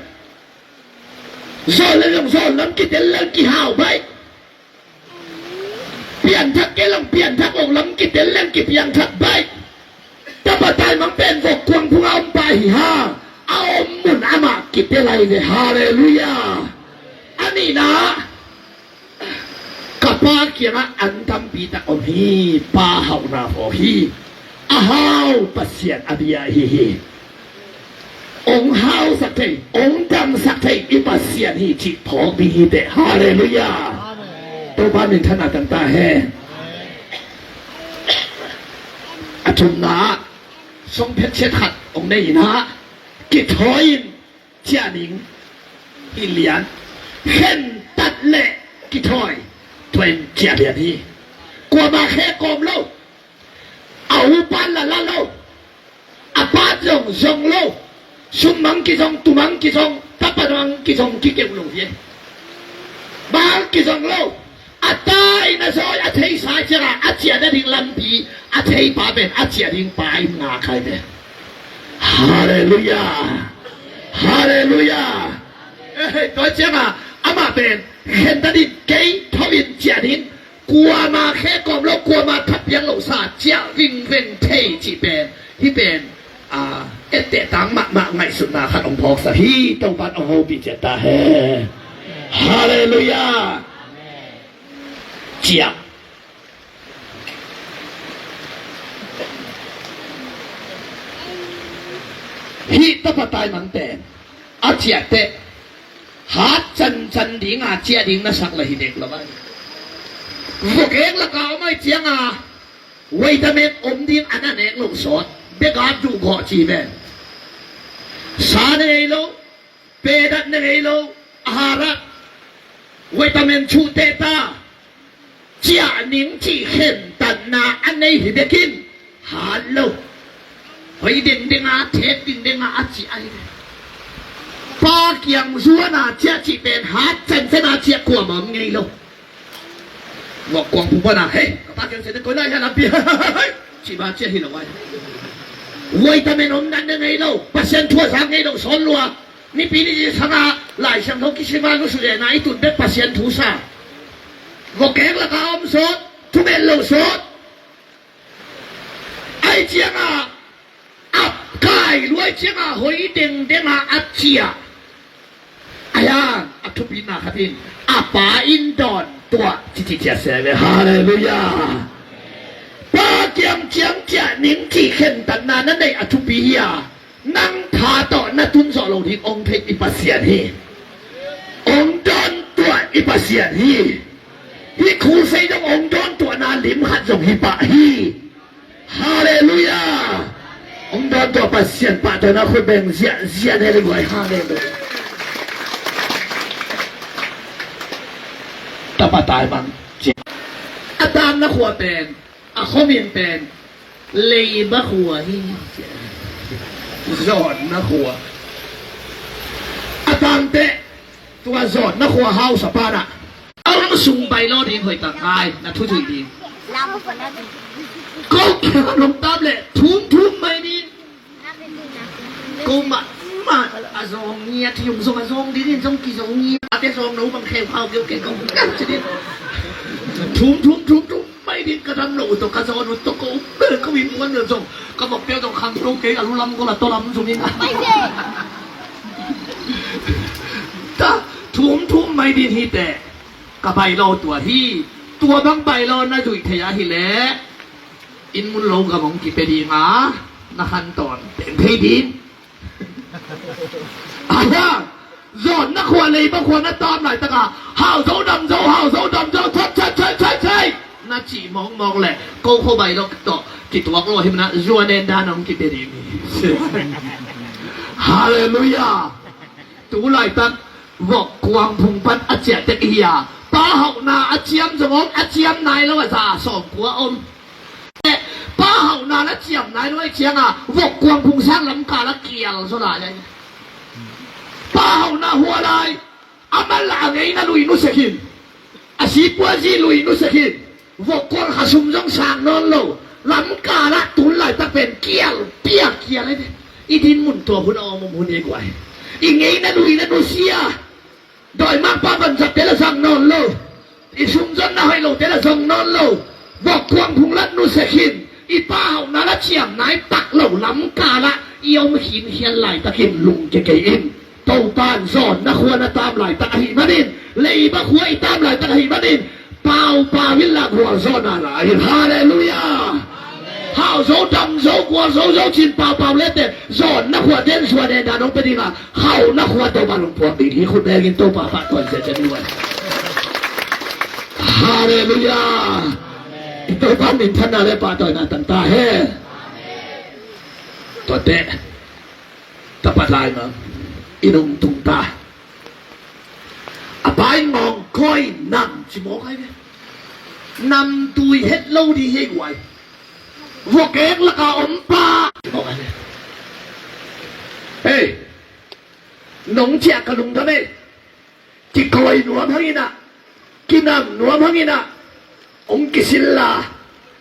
Zawn le zong zawn lam kitel leng kihau baih. Pianthak kei lam pianthak lo lam kitel leng kipiangthak baih. Tapa taimang pen vok kuang phunga om pa hi hang, a om mun amah kitel lai ve. Halleluiah. A nihna, ka pa kiangah an tampi tak om hi, pa hauhna phawk hi. A hau Pasian a bia ahi hi. Ong hausak thei, ong damsak thei i Pasian hi cih phawk ding hi teh. Halleluiah. Topa min thanna tang ta hen. A thumna ah song phet siat khat ong nei in ah, kithawi in ciah ning. Hi lian. Khentat le kithawi, tua in ciah lian hi. Kuama khe kawm lo. A upan la la lo. A pat zong zong lo. Sum mang kizong, tu mang kizong, tapa mang kizong kikeu lo hi. Bang kizong lo. A tai na zawi a theisa cianga a ciah nading lampi a thei pa pen a ciah ding pa in nga kai ve. Halleluiah. Halleluiah. Eh, tua cianga amah pen khentat in, kei tho in ciah in. Kuama khe kawm lo, kuama thapiang lo sa ciah vingveng thei cih pen, hih pen, a, etteh tang mahmah ngaihsutna khat ong phawksak hi. Topan ong hopih ciat ta hen. Halleluiah. Ciah. Hih tapa taimang pen a ciah teh hat cancan dinga ciah ding na sak la hi dek lo ai. Vok ek laka om ai cianga vitamin om ding a na nek lo sawt. Beka duh gawh ci ve. Sa ne ngei lo. Pedat ne ngei lo, a harat. Vitamin chuh teh ta. Ciah ning cih khentatna a nei hi bekin hat lo. Hoi dengdenga, thek dengdenga a ciah hi. Pa kiang zuana ciah cih pen hat cencena ciah kuamah om ngei lo. Vok kuang phung pana, hei, ka pa kiang ciah teh koi lai hia lampi. Cih ba ciah hi lo ai. Vitamin om dan ne ngei lo, Pasian thu a zak ngei lo sawn lua. Nipi ni sanga Lai Siangtho kisiva nusu lena i tun bek Pasian thu sa. Vok ek laka om sawt, thumel lo sawt. Ai cianga a kai luai cianga hoi dengdenga a ciah. Ayan a thupina khatin a pa in dawn tuah cici ciah se ve. Halleluiah. Pa kiang ciang ciah ning cih khentatna na nei a thupi hi a. Nang tha tawh na tun zawh lo ding ong theih i Pasian hi. Ong dawn tuah i Pasian hi. Hih khusei dong ong dawn tuahna lim khat zong hi pah hi. Halleluiah. Ong dawn tuah Pasian pahtawi na khut beng ziahziah ne le guai. Halleluiah. Tapa taimang. A tamna khua pen, a khuamin pen Leiba khua hi. Zawnna khua. A tangte tua zawnna khua hausa pana a ong sung bailo ding hoih tak ngai na thu zui ding. Ko kiang a nong tam le thum thum mai ding. Ko mah mah a zawng ngiat hi ung zong a zawng dingin zong kizawng ngiat a te zawng no bang kheu khau keu keu ko ngiat ci ding. Thum thum thum thum mai ding ka dam lo uh tawh ka zawn uh tawh ko bel ko in muan lo zong ka vok peuh zong khang lo kei a lu lam ko la taw lam zong in a. Ta thum thum mai ding hi teh. Ka bailo tua hi. Tua bang bailo na zuih thei ahi leh inn mun lo gam ong kipia dinga na khan tawn teng thei ding. Aha! Zawnna khua leiba khua na tam laitaka hau zo dam zo, hau zo dam zo, chai chai chai chai chai na cih mawkmawk leh ko kho bailo tawh kituak lo hi mana zuan en dan ong kipia ding hi. Halleluiah. Tu laitak vok kuang phung pan a ciah tek hi a, pa Pa hauhna a ciam zong om, a ciam nai lo a za sawmkua om. Pa hauhna la ciam nai lo a cianga vok kuang phung sang lam kala kial zaw lai. Pa hauhna hua lai. Amah la a ngeina lui nusia khin, a sipuazi lui nusia khin, vok kuang khasum zong sang nawn lo, lam kala tun laitak pen kial piak kial ai ve. I din mun tua hun a om om hun i guai. I ngeina lui la nusia. Dawimangpa vanzatte la zang nawn lo. I sumzonna hoih lote la zong nawn lo. Vok kuang phung lat nusia khin. I pa hauhna la ciam nai tak lo lam kala i om khinkhian laitakin lungkia kei in. Topan zawnna khua na tam laitak ahih manin, leiba khua i tam laitak ahih manin, paupau in la gualzawhna la hi. Halleluiah. Hau zo, dam zo, gualzo zo cin paupau lete zawnna khua den sua den dan hong pia dinga, hauhna khua Topan hong puak ding hi. Khut bengin Topa pahtawi ciatciat ni uai. Halleluiah. I Topa minthanna le pahtawina tang ta hen. Tuate, tapat lai ma, i nung tung ta. A pa in ngawng koi nam ci mawk ai ve. Namtui het lo ding hi guai. Vokek laka om pa. Hei, nong ciah ka lungdam ei. Kikawi nuam hanginah, kinam nuam hanginah, hong kisil la,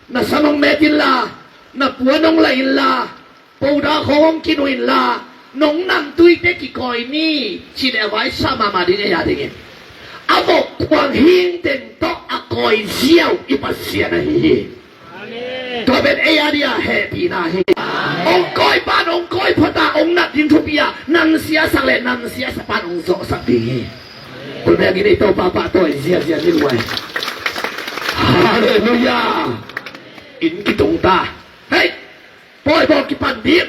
na sam hong met inla, na puan hong la inla, poda khawng hong kinu inla, nong namtuite kikawi ni, ci le a vai sa mahmah ding ei a dingin. A vok kuang hing teng tawh a kawi ziau i Pasian ahi hi. Amen. Tua pen ei a dia hehpihna hi. Amen. Hong kawi pan hong kawi phota hong nat ding thupi a, nang siasak le nang siasak pan hong zawhsak ding hi. Kulbengin ei Topa pahtawi ziazia ni luai. Halleluiah. In kitung ta. Hei, pawi bawl kipan ding.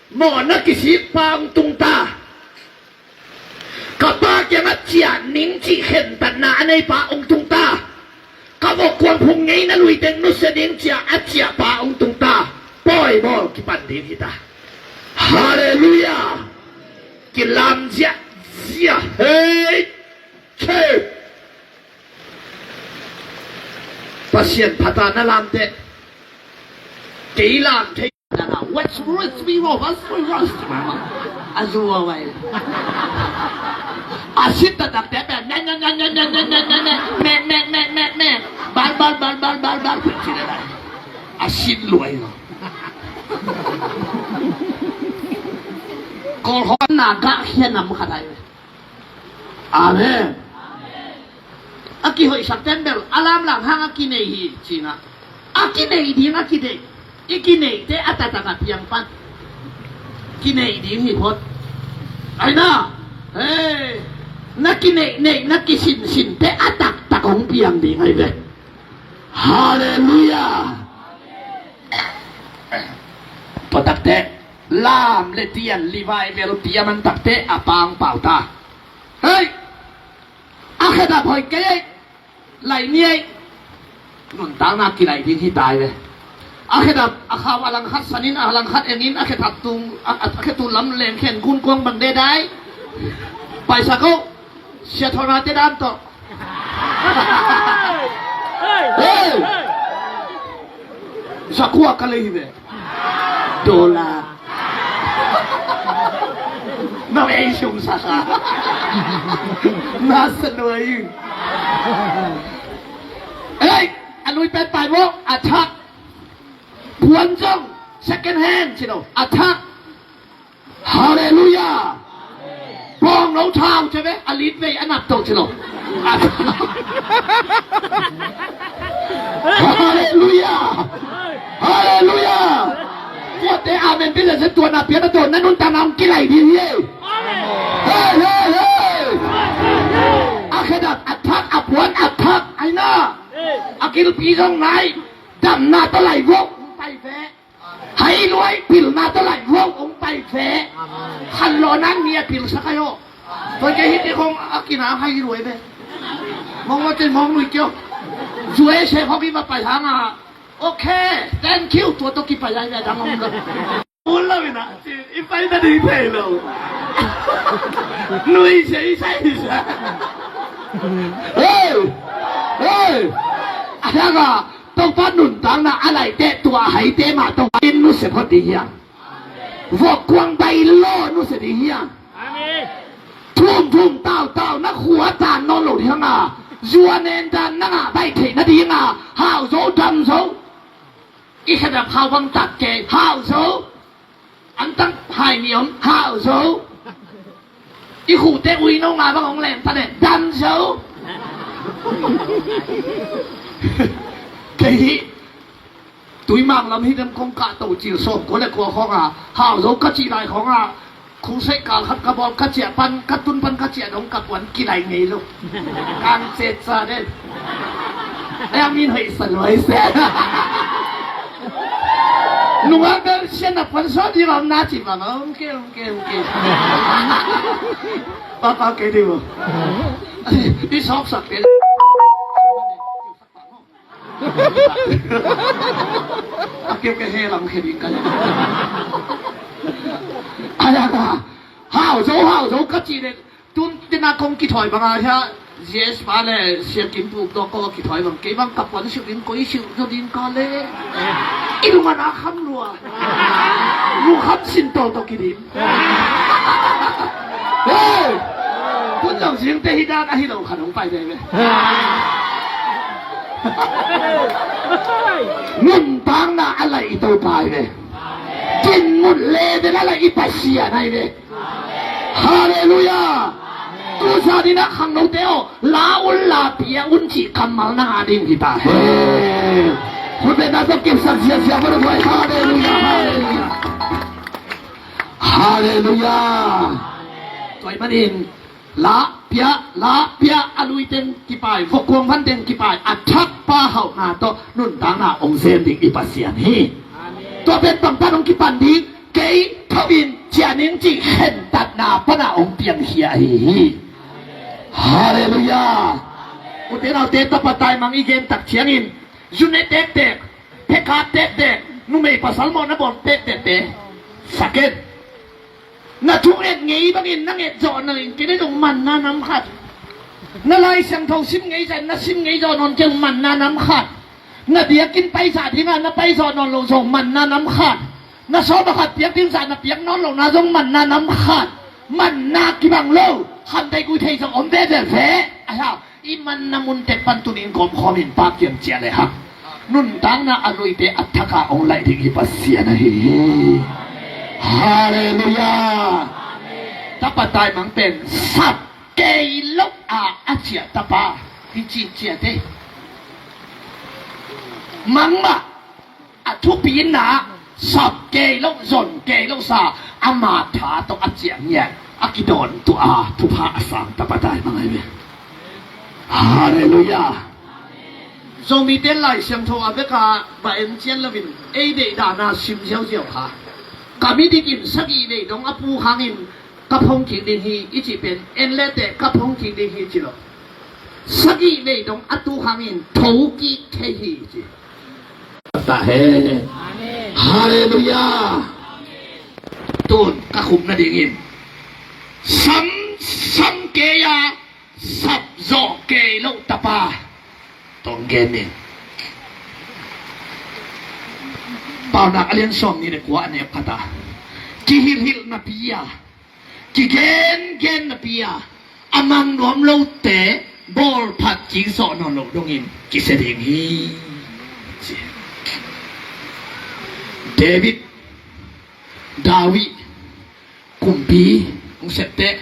Mawhna kisik pa hong tung ta. Ka pa kiangah ciah ning cih khentatna a nei pa hong tung ta. Ka vok kuang phung ngeina lui teng nusia ning ciah a ciah pa hong tung ta. Pawi bawl kipan ding hi ta. Halleluiah. Kilam ziahziah. Hei. Che. Pasian phata na lamte. Kei lam thei. What's wrong? What's wrong? What's wrong? A zu a vai. A sit taktak te pen me me me me me me me me me me me me. Bal bal bal bal bal bal. A sit luai lo. Kol hon na gah khian nam khat ai. Amen. A kihoihsak ten bel a lamlang hang a kinei hi cina. A kinei ding a kideih. I kineihte a taktak a piang pan kineih ding hi phot. Aina, hei, na kineihneih na kisinsinte a taktak hong piang ding ahi ve. Halleluiah. Tua takte lam le tian revival pia man takte a pang pau ta. Hei, a khedap hoih kei ei. Lai ni ei. Nuntakna kilai ding hi tai ve. A khedap a khau a langkhat sanin a langkhat engin a khetat tung a khetul lam leng khen gun kuang bang de dai. Paisa ko. Sia thona te dan to. Hey! Zakua ka lei hi ve. Dola. Na ei sung sasa. Na sanoi. Ei, a lui pen pai mo, a thak. Puan zong second hand sino, a thak. Halleluiah. Bawng lo thau ce ve, a lit vei a nap to sino. A thak. Halleluiah. Halleluiah. Kuate amen pia le se tua na pia na to na nuntakna hong kilai ding hi. Hei, hei, hei. A khedap a thak a puan a thak aina. A kilpi zong nai. Damna tawh lai vok hong pai ve. Hai luai pilna tawh lai vok hong pai ve. Khanlawhna ni a pilsak hai aw. Tua kei hih te khong a kina hai luai ve. Mong lo ten mong lui kio. Zue se khong i va pai hanga. Okay, thank you. Tua tawh kipai ai ve a dang om lo. Ul lo ina, i pai ta ding thei lo. Nui se i sai sa. Hei! Hei! A hiang a, Topa nuntakna a laite tua a haite mah Topa in nusia phot ding hiam? Vok kuang bai law nusia ding hiam? Amen. Thum thum tau tau na khua tan nawn lo ding hang a, zuan en dan na ngah baih theih nading a, hau zo dam zo. I khedap hau bang tak kei hau zo. An tang hai mi om hau zo. I khute ui no nga bang hong lem ta le dam zo. Kei hi. Tuimang lam hi dem kong kah to cil sawm kua le kua khawng a hau zo ka cih lai khawng a, khusei kal khat ka bawl ka ciah pan ka tun pan ka ciah dong ka puan kilai ngei lo. Kang cet sa den. Ai a min hoih sa luai se. Nungak bel sian na puan sawt ding om na cih bang om ke om ke om ke. Papa ke ding bo. I sawk sak ke. A keu ke he lam khe ding ka le. Ai a ka hau zo hau zo ka cih le tun tena kong kithawi bang a hia. Yes pa le siakim puk dawk ko kithawi bang kei bang ka puan siuh ding koi siuh zo ding ka le. I lung a na kham lua. Lung kham sin to to kidim. Hei! Tun zong zingte hi dan ahi lo khat hong pai ve ve. Nuntakna a laih i Topa hi ve. Cin ngut le ve la laih i Pasian ahi ve. Halleluiah. Tu sa dina khangnote aw, la un la pia un cih kammal na ngah ding hi ta he. Khutbetna tawh kipsak ziazia bawlhuai. Halleluiah, halleluiah. Halleluiah. Tua ahih manin la pia la pia a lui teng kipai, vok kuang van teng kipai, a thakpa hauhna tawh nuntakna hong sem ding i Pasian hi. Tua pen bangtan hong kipan ding, kei tho in ciah ning cih khentatna pana hong piangkhia ahi hi. Halleluiah. Ute naute tapa taimang i gen tak ciangin zu ne tektek, phekap tektek, numei pasal mawh na bawl tektekte sa ken. Na thu nget ngei bangin na nget zawh nangin kei na zong manna nam khat. Na Lai Siangtho sim ngei zah na sim ngei zawh nawn kei manna nam khat. Na biakinn paizah dingah na paizawh nawn loh zong manna nam khat. Na sawm a khat piak ding zah na piak nawn lohna zong manna nam khat. Manna kibang lo khamtei kuithei zong om veve ve. Ahi a, i manna mun tek pan tunin gawmkhawmin pakiang ciah le hang nuntakna a luite a thaka hong laih ding hi Pasian ahi hi. Halleluiah. Tapa taimang pen sap kei lo a a ciah tapa hi ci ciate. Mangmah a thupina sap kei lo zon kei lo sa ama tha tawh a ciah ngiat a kidawn tuah a thupha a sang tapa taimang ahi ve. Halleluiah. Zomite Lai Siangtho a veka va en cian loin ei deih dana sim ziauziau kha. Ka midik in sagih vei dong a pu hangin ka phong kik ding hi i cih pen en leteh ka phong kik ding hi ci lo. Sagih vei dong a tu hangin tho kik thei hi ci. Ta he. Halleluiah. Tun ka khum nadingin sam sam kei a sap zawh kei lo tapa tong gen in. Paunak a lian sawm nih le kua a neu khat a kihilhilh napi a kigengen napi a a mang nuam lote bawlphat kik zawh nawn lo dongin kisia ding hi. David, David kumpi hong septe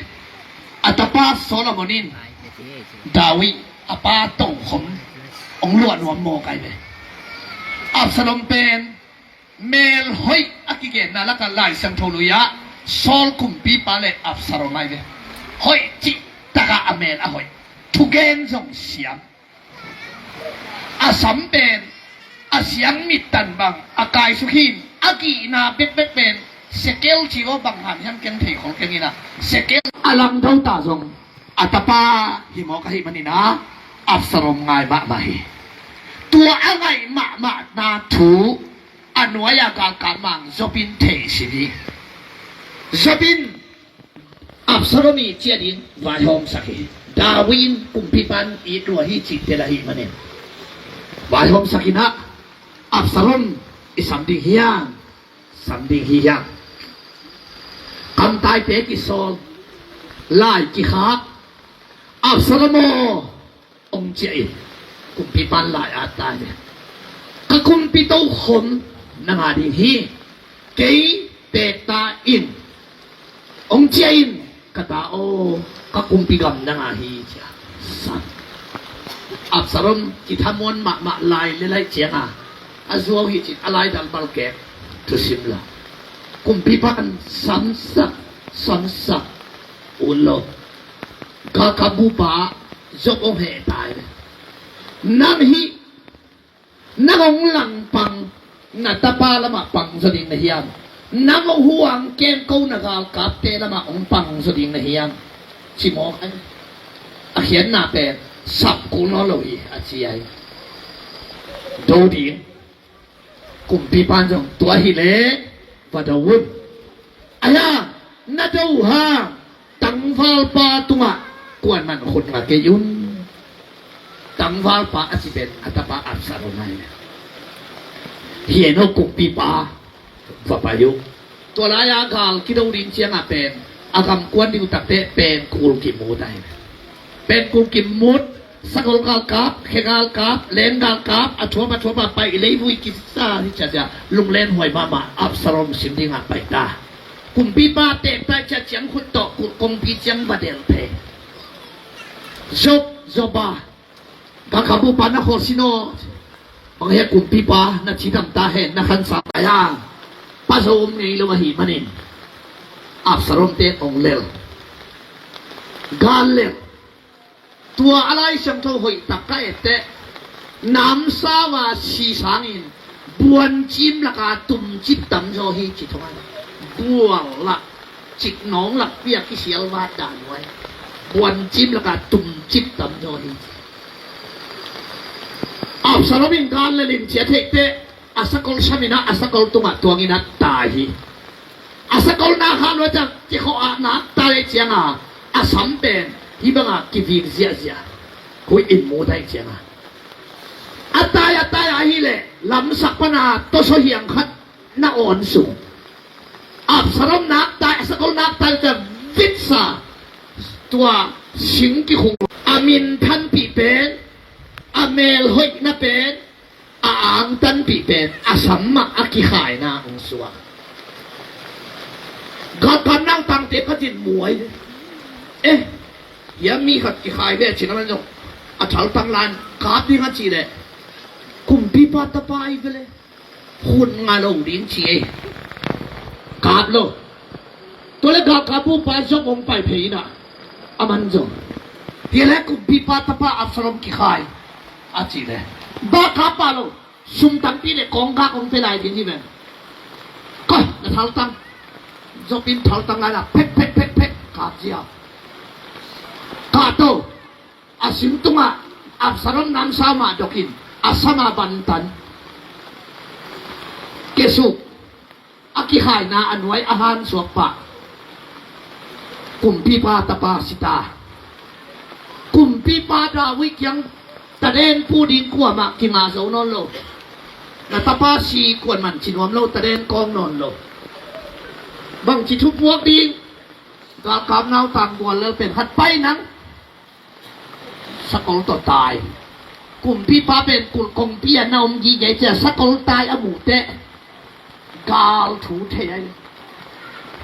a tapa Solomon in David a pa tokhom hong luah nuam maw kai ve. Absalom pen mel hoih a kigenna lakah Lai Siangtho lui-ah Saul kumpipa le Absalom ai ve. Hoih cih takah a mel a hoih. Thugen zong siam. A sam pen a siang mittan bang a kaisuk hi in a gihna bekbek pen sekel ci aw bang han hiam keng thei khol keng ina sekel a langdo ta zong a tapa hi mawk ahih manin a Absalom ngai mahmah hi. Tua a ngaih mahmahna thu a nuai-a galkap mang Job in thei sin hi. Job in Absalom i ciah ding vaihawmsak hi. David in kumpipa in it lua hi cih tel ahih manin, vaihawmsak in ah, Absalom i sam ding hiam? Sam ding hi hiam? Kamtaite kisawl, lai kikhak, Absalom aw, hong ciah in. Kumpipa in lai a at ta hi ve. Ka kumpi tokhom nang a ding hi. Kei teek ta in, hong ciah in, ka ta aw, ka kumpi gam nang a hi, ci a sam. Absalom kithamuan mahmah lai le laih ciang a, a zuau hi cin a laidal balkek thusim lo. Kumpipa in samsak, samsak ut lo. Galkapbupa Joab hong heh ta hi ve. Nang hih, nang hong langpang na tapa lamah pang zaw ding na hiam? Nang hong huang kengko na galkapte lamah hong pang zaw ding na hiam? Ci mawk ai. A khiatna pen sap kul nawn lo hi, a ci ai. Do ding. Kumpipa in zong tua hi leh va do un. Ahi hang na do hang tangvalpa tungah kuaman khut nga kei un. Tangvalpa a ci pen a tapa Absalom ahi ve. Hi en aw, kumpipa, va pai un. Tua lai-a gal kido ding ciangah pen a gam kuan ding uh takte pen kul kimut ahi ve. Pen kul kimut, sakol galkap, khe galkap, leng galkap, a thuap a thuap a pai, i leivui kisa hi ciacia, lunglen huai mahmah, Absalom sim dingah pai ta. Kumpipa teek ta ciah ciang khut tawh kulh kongpi ciang va delh phei. Joab, Joab a, galkapbupa na khawl sin aw. Bang hiam, kumpipa na cidam ta hen, na khansa lai a, pa zo om ngei lo ahih manin Absalom te hong lel, gal lel. Tua a Lai Siangtho hoih tak ka etteh, namsau a si sangin buancim laka tumcip tamzaw hi ci thong a, bual lak, ciknawng lakpi a kisial vat dan uh ai. Buancim laka tumcip tamzaw hi ci. Absalom in gal lel in ci a theih teh, a sakol sam in ah, a sakol tungah tuang in ah tai hi. A sakol nak kha lua ciang, cikhawh ah nak tai ciangah a sam pen hih bangah kivik ziahziah. Huih in mu tai ciangah a tai, a tai ahih leh lamsak pana tawsaw hiang khat na awn sung. Absalom nak tai, a sakol nak tai ciang vitsa, tua sing kikhung, a minthanpih pen, a melhoihna pen, a angtanpih pen a sam mah a kikhaina hong suak. Galkap nautangte khat in muai, eh, hiam mi khat kikhai ve cin a man zong, a thaltang lai-in kap ding a cih leh, kumpipa tapa ahi ve leh, khut nga lo ding ci ei. Kap lo. Tua leh galkapbupa Joab hong pai phei in ah, a man zong, hi leh kumpipa tapa Absalom kikhai a cih leh, ba kap pah lo, sum tampi leh kawng gak hong pia lai ding hi ven. Koi, na thaltang. Joab in thaltang lai-in ah phek phek phek phek kap ziau. Kah to. A sim tungah Absalom namsau mah dok in, a sam a bantan kesuk, a kikhaina a nuai a han suak pah. Kumpipa tapa si ta. Kumpipa David kiang taden pu ding kuamah kinga zo nawn lo. Na tapa si kuaman ci nuam lo, taden kawng nawn lo. Bangci thupuak ding? Galkap nautang gual lel pen khat pai nang. Sakol tawh tai. Kumpipa pen kulh kongpi ah na om gige ciah, sakol tai a muh teh gal thu thei ahi.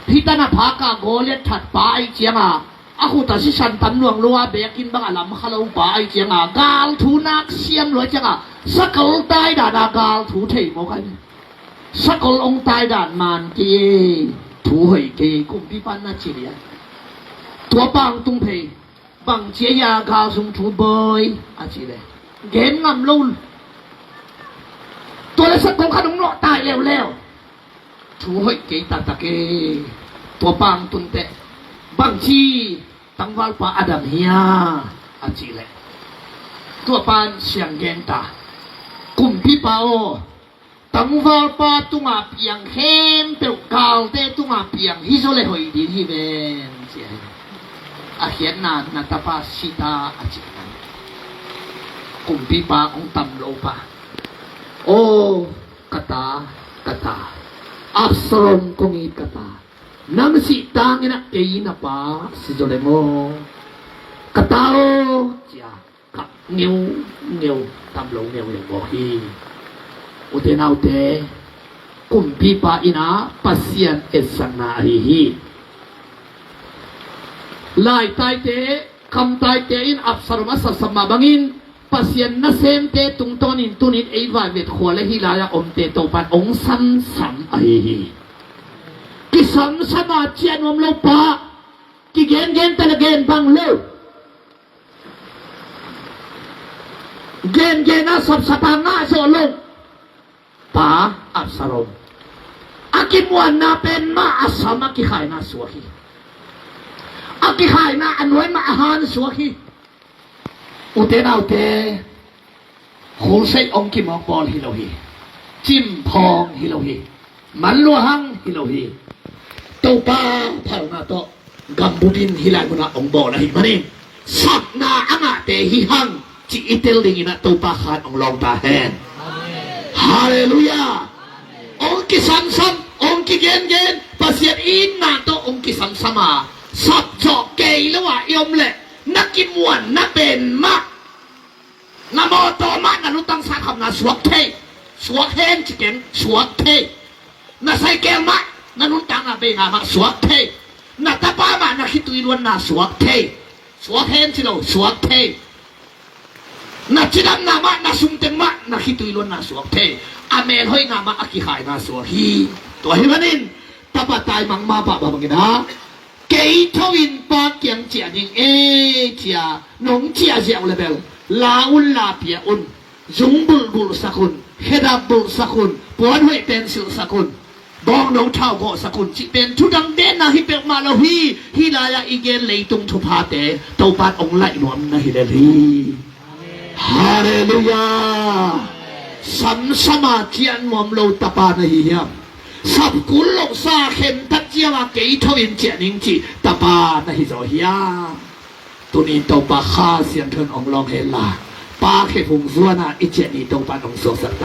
Hih tan a phak a Goliath thatpa ahi ciangah, a khut a sisan tam luang lua bekin bang a lam kha lo pa ahi ciangah, gal thu nak siam lua ciangah, sakol tai dan a gal thu thei mawk ahi. Sakol hong tai dan man kei, thu hoih kei, kumpipa na ci lian. Tua pang tung phei. Bangci a hia gal sung thu bawi a ci leh, gen ngam lo. Tua leh sakol khat hong nawh tai leuleu. Thu hoih kei taktak e. Tua pang tun teh, bangci tangvalpa a dam hia a ci leh, tua pan siang gen ta. Kumpipa aw, tangvalpa tunga piang khempeuh galte tunga piang hi zaw leh hoih ding hi ven, ci ahi. A khiatna, na tapa si ta a cih hang, kumpipa hong tam lo pa, "Aw, ka ta, ka ta, Absalom kong it ka ta, nang sih tangin ah kei na pa si zaw leng aw, ka ta aw," ci-a khak ngeungeu, tam lo ngeungeu mawk hi. Ute naute, kumpipa in ah Pasian etsakna ahi hi. Laitaite, kamtaite in Absalom a sapsap mah bangin Pasian nasemte tungtawnin tunin ei vaivet khua le hih lai-ah omte Topan hong samsam ahi hi. Kisamsam a ciah nuam lo pa, kigengen ta le gen bang lo. Gengen a sapsap a ngah zawh lo pa Absalom. A kimuanna pen mah a sam a kikhaina suak hi. A kikhaina a nuai mah a han suak hi. Ute naute, khulseih hong kimawk bawl hi lo hi. Cimphawng hi lo hi. Manluahang hi lo hi. Topa phalna tawh gambupin hih lai munah hong bawl ahih manin, sapna a ngahte hi hang cih i tel dingin ah Topa khan hong lawng ta hen. Halleluiah. Hong kisamsam, hong kigengen, Pasian itna tawh hong kisamsam a, sapzawh kei lo a i om leh, na kimuanna pen mah, na mawtaw mah, na lutang sakhamna suak thei, suak hen ci keng, suak thei. Na saikel mah, na nuntakna beina mah suak thei. Na tapa mah, na khitui luanna suak thei, suak hen ci lo, suak thei. Na cidamna mah, na sumteng mah, na khitui luanna suak thei. A melhoihna mah a kikhaina suak hi. Tua hi manin tapa taimang mapa bang bangin ah, "Kei tho in pa kiang ciah ning ei," ci-a nong ciah ziau le bel, la un, la pia un, zung bulhbulhsak un, khedap bulhsak un, puanhoih pen silhsak un, bawngno thau gawhsak un cih pen thudang denna hi peuhmah lo hi. Hih lai-ah i gen leitung thuphate Topan hong laih nuam na hi lel hi. Halleluiah. Samsam a ciah nuam lo tapa na hi hiam? Sapkul lohsa khemtak ciang a, "Kei tho in ciah ning," cih tapa na hi zaw hiam? Tuni Topa Kha Siangtho in hong lawng hen la, pa khe phung zuan a i ciah ni Topan hong suaksak ta.